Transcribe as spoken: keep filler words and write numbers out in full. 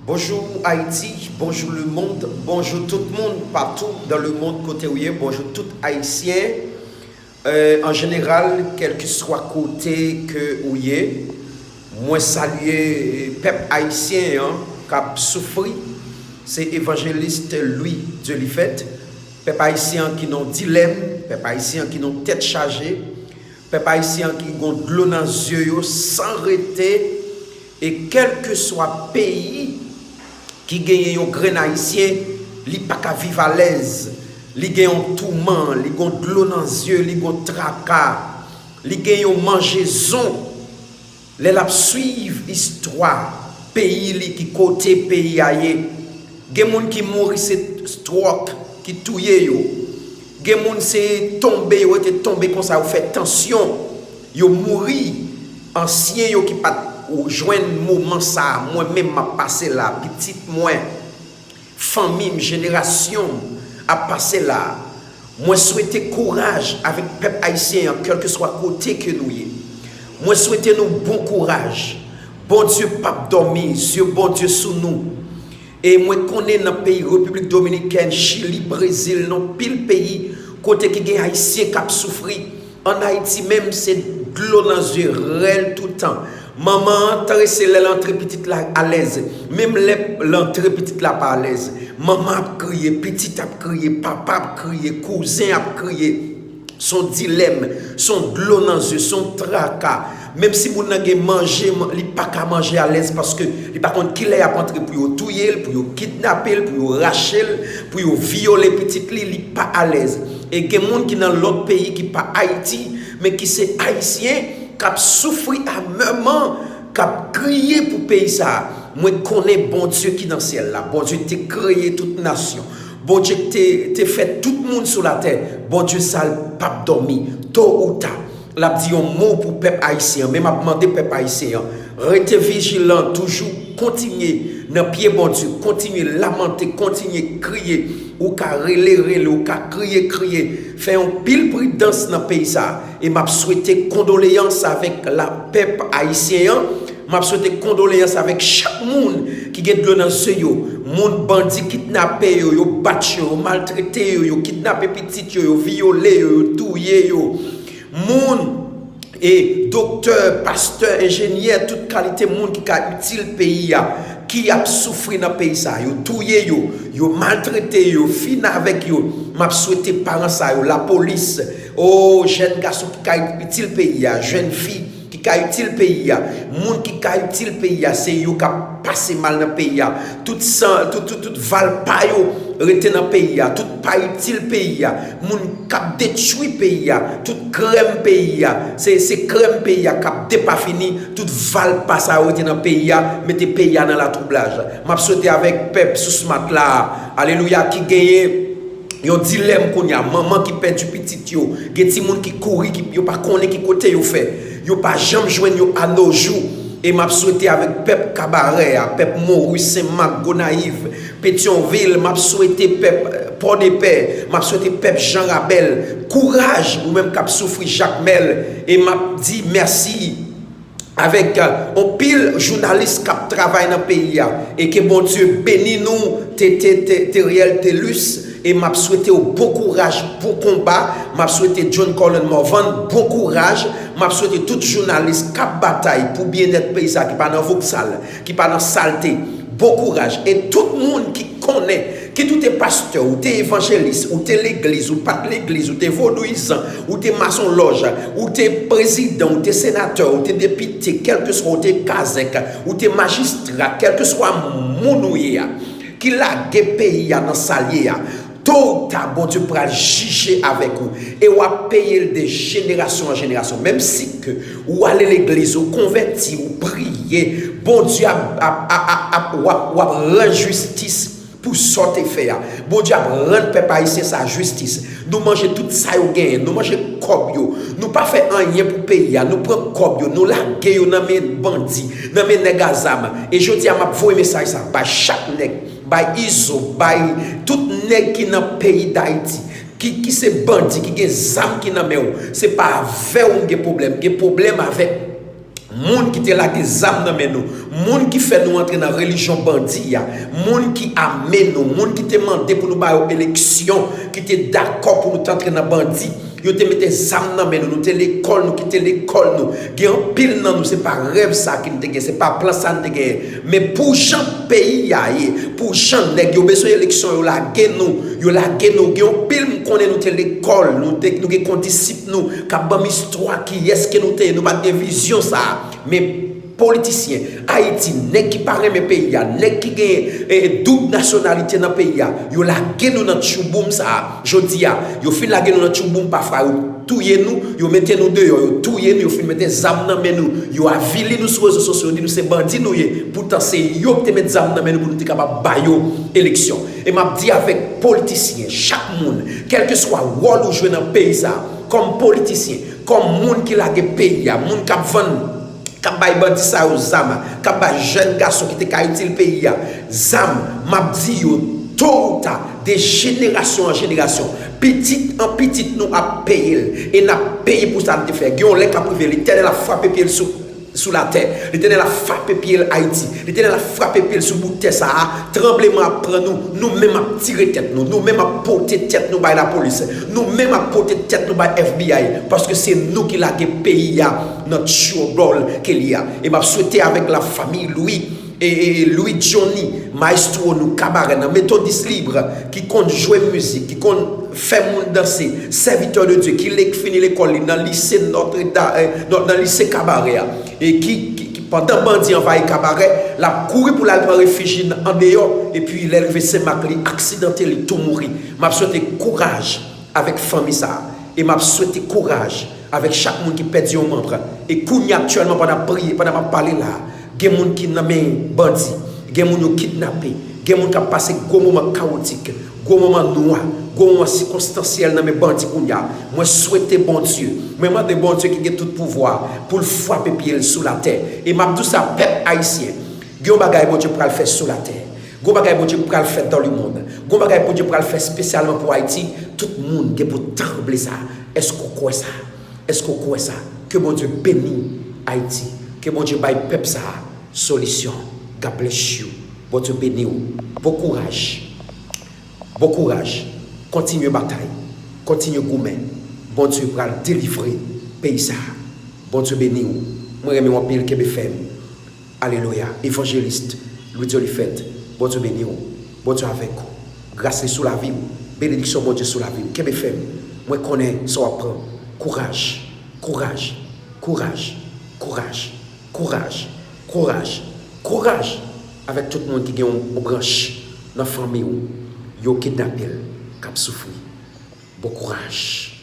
Bonjou Ayiti, bonjou lemonn, bonjou tout moun patou dan lemonn kote ou ye, bonjou tout Ayisyen, euh, an jeneral, kèlkeswa kote ke ou ye. Mwen salye pèp ayisyen an k ap soufri. Se Evanjelis Louis Dieuliffet. Pèp ayisyen an ki nan dilèm, pèp ayisyen an ki nan tèt chaje, pèp ayisyen an ki gon dlo nan zye yo san rete, e kèlkeswa peyi ki genyen yon grenn ayisyen, li pa ka viv alèz, li gen yon touman, li gon dlo nan zye, li gon traka, li gen yon manjezon. Lè l ap swiv istwa peyi li, ki kote peyi a ye, gen moun ki mouri se stwòk ki touye yo. Gen moun se tonbe, yo rete tonbe konsa, yo fè tansyon, yo mouri. Ansyen yo ki pa t jwenn moman sa a, mwen menm m ap pase la, pitit mwen, fanmi m, jenerasyon m ap pase la. Mwen swete kouraj avèk pèp ayisyen an, kèlkeswa kote ke nou ye. Mwen swete nou bon kouraj. Bondye p ap dòmi, zye Bondye sou nou. E mwen konnen nan peyi Repiblik Dominikèn, Chili, Brezil, nan pil peyi, kote ki gen ayisyen k ap soufri. Ann Ayiti menm, se dlo nan zye, rèl toutan. Manman an trese lè l antre pitit la alèz. Menm lè l antre pitit la pa alèz. Manman ap kriye, pitit ap kriye, papa ap kriye, kouzen ap kriye. Se yon dilèm, se yon dlo nan zye, se yon traka. Menm si moun nan gen manje, man- li pa ka manje alèz paske li pa konn kilè y ap antre pou yo touye l, pou yo kidnape l, pou yo rache l, pou yo vyole pitit li, li pa alèz. E gen moun ki nan lòt peyi ki pa Ayiti, men ki se ayisyen, k ap soufri amèman, k ap kriye pou peyi sa a. Mwen konnen Bondye ki nan syèl la, Bondye te kreye tout nasyon, Bondye te, te fè tout moun sou latè, Bondye sa a l p ap dòmi. To ou ta, l ap di yon mo pou pèp ayisyen an, men m ap mande pèp ayisyen an, rete vijilan, toujou kontinye nan pye Bondye, kontinye lamante, kontinye kriye. Ou ka rele, rele, ou ka kriye, kriye. Fè yon pil pridans nan peyi sa a. E m ap swete kondoleyans avèk la pèp ayisyen an. M ap swete kondoleyans avèk chak moun ki gen dlo nan zye yo. Moun bandi kidnape yo, yo bat yo, yo maltrete yo, yo kidnape pitit yo, yo vyole yo, yo touye yo. Moun, e doktè, pastè, enjenyè, tout kalite moun ki ka itil peyi a, ki ap soufri nan peyi sa a. Yo touye yo, yo maltrete yo, yo fin avèk yo. M ap swete paran sa yo, lapolis, o, jèn gason ki ka itil peyi a, jèn fi ki ka itil peyi a, moun ki ka itil peyi a, se yo k ap pase mal nan peyi a. Tout san, tout, tout, tout valpa yo rete nan peyi a, tout pa itil peyi a, moun k ap detwi peyi a, tout krèm peyi a, se, se krèm peyi a k ap depafini, tout valpa sa yo rete nan peyi a, mete peyi a nan latwoublaj. M ap swete avèk pèp Sousmat la, alelouya, ki genyen yon dilèm kounye a, manman ki pèdi pitit yo, gen timoun ki kouri, ki, yo pa konnen ki kote yo fè, yo pa janm jwenn yo anojou. E m ap swete avèk pèp Kabarè a, pèp Mori, Senmak, Gonayiv, Petyonvil, m ap swete pèp, eh, Pòdepè, m ap swete pèp Jan Rabèl, kouraj, ou menm k ap soufri Jakmèl, e m ap di mèsi avèk, eh, anpil jounalis k ap travay nan peyi a, e ke Bondye beni nou, Te, Te, Te, Teriel Telus, e m ap swete w bon kouraj, bon konba, m ap swete John Colin Morvan bon kouraj, m ap swete tout jounalis k ap batay pou byennèt peyi sa a, ki pa nan voksal, ki pa nan salte, bon kouraj. E tout moun ki konnen, kit ou te pastè, ou te evanjelis, ou te legliz, ou pa t legliz, ou te vodouyizan, ou te masonlòj, ou te prezidan, ou te senatè, ou te depite, kèlkeswa ou te kazèk, ou te majistra, kèlkeswa moun ou ye a, ki lage peyi a nan sa l ye a, to ou ta, Bondye pral jije avèk ou, e w ap peye l de jenerasyon an jenerasyon. Menm si ke ou ale legliz, ou konvèti, ou priye, Bondye ap, ap, ap, ap, ap, w ap, w ap rann jistis pou sa w te fè a. Bondye ap rann pèp ayisyen sa a jistis. Nou manje tout sa yo genyen, nou manje kòb yo, nou pa fè anyen pou peyi a, nou pran kòb yo, nou lage yo nan men bandi, nan men nèg a zam. E jodi a, m ap voye mesaj sa a bay chak nèg, bay Izo, bay tout nèg ki nan peyi Dayiti, ki, ki se bandi, ki gen zam ki nan men w. Se pa avè w m gen pwoblèm, m gen pwoblèm avèk Moun ki te lage zam nan men nou, moun ki fè nou antre nan relijyon bandi a, moun ki ame nou, moun ki te mande pou nou ba yo eleksyon, ki te dakò pou nou t antre nan bandi, yo te mete zam nan men nou, nou te lekòl, nou kite lekòl nou. Gen anpil nan nou, se pa rèv sa ki n te gen, se pa plan sa n te gen. Men pou jan peyi a ye, pou jan nèg yo bezwen eleksyon, yo lage nou, yo lage nou. Gen anpil m konnen nou te lekòl, nou te, nou gen kondisip nou, k ap ban m istwa kiyès ke nou te ye, nou pa t gen vizyon sa a. Men politisyen, Ayiti, nèg ki pa renmen peyi a, nèg ki gen eh, doub nasyonalite nan peyi a, yo lage nou nan tchouboum sa a. Jodi a, yo fin lage nou nan tchouboum, pafwa yo touye nou, yo mete nou deyò, yo touye nou, yo fin mete zam nan men nou, yo avili nou sou rezo sosyo, yo di nou se bandi nou ye. Poutan se yo ki te met zam nan men nou pou nou te kapab ba yo eleksyon. E m ap di avèk politisyen, chak moun, kèlkeswa wòl ou jwe nan peyi sa a, kòm politisyen, kòm moun ki lage peyi a, moun k ap vann, k ap bay bandi sa yo zam, k ap bay jèn gason ki te ka itil peyi a zam, m ap di yo, to ou ta, de jenerasyon an jenerasyon, pitit an pitit nou ap peye l, e n ap peye pou sa n te fè. Gen yon lè k ap rive, Letènèl ap frape pye l sou, sou latè. Letènèl ap frape pye l Ayiti. Letènèl ap frape pye l sou bout tè sa a. Tranbleman ap pran nou. Nou menm ap tire tèt nou. Nou menm ap pote tèt nou bay lapolis. Nou menm ap pote tèt nou bay F B I. Paske se nou ki lage peyi a nan tchwobòl ke li a. E m ap swete avèk la fanmi Louis, e, e, Louis Johnny, maestro nou, kabarè nan, Metodis Libre, ki konn jwe mizik, ki konn fè moun danse, sèvitè de Dye, ki le-, fini lekòl li nan lise Notre Dame, eh, nan, nan lise Kabarè a, e ki, ki, ki, pandan bandi anvayi Kabarè, l ap kouri pou l al pran refij li nan, andeyò, epi lè l rive Senmak, li aksidante, li tou mouri. M ap swete kouraj avèk fanmi sa a, e m ap swete kouraj avèk chak moun ki pèdi yon manm. E kounye a, aktyèlman, pandan m ap priye, pandan m ap pale la a, gen moun ki nan men bandi, gen moun yo kidnape, gen moun k ap pase gwo moman kawotik, gwo moman nwa, gwo moman sikonstansyèl nan men bandi kounye a. Mwen swete Bondye, mwen mande Bondye ki gen tout pouvwa pou l frape pye l sou latè. E m ap di w sa, pèp ayisyen, gen yon bagay Bondye pral fè sou latè. Gon bagay Bondye pral fè dans le monde. Gon bagay Bondye pral fè espesyalman pou Ayiti. Tout moun gen pou tranble sa. Èske w kwè sa? Èske w kwè sa? Ke Bondye beni Ayiti. Ke Bondye bay pèp sa a solisyon. God bless you. Bondye beni w. Bon kouraj. Bon kouraj. Kontinye batay. Kontinye goumen. Bondye pral delivre peyi sa a. Bondye beni w. Mwen renmen w anpil. Kenbe fèm. Alelouya. Evanjelis Louis Joliffet, Bondye beni w. Bondye avèk ou. Gras li sou lavi w. Benediksyon Bondye sou lavi w. Kenbe fèm. Mwen konnen sa w ap pran. Kouraj. Kouraj. Kouraj. Kouraj. Kouraj. Kouraj. Kouraj avèk tout moun ki gen yon, yon branch nan fanmi w. Yo kidnape l, k ap soufri. Bon kouraj.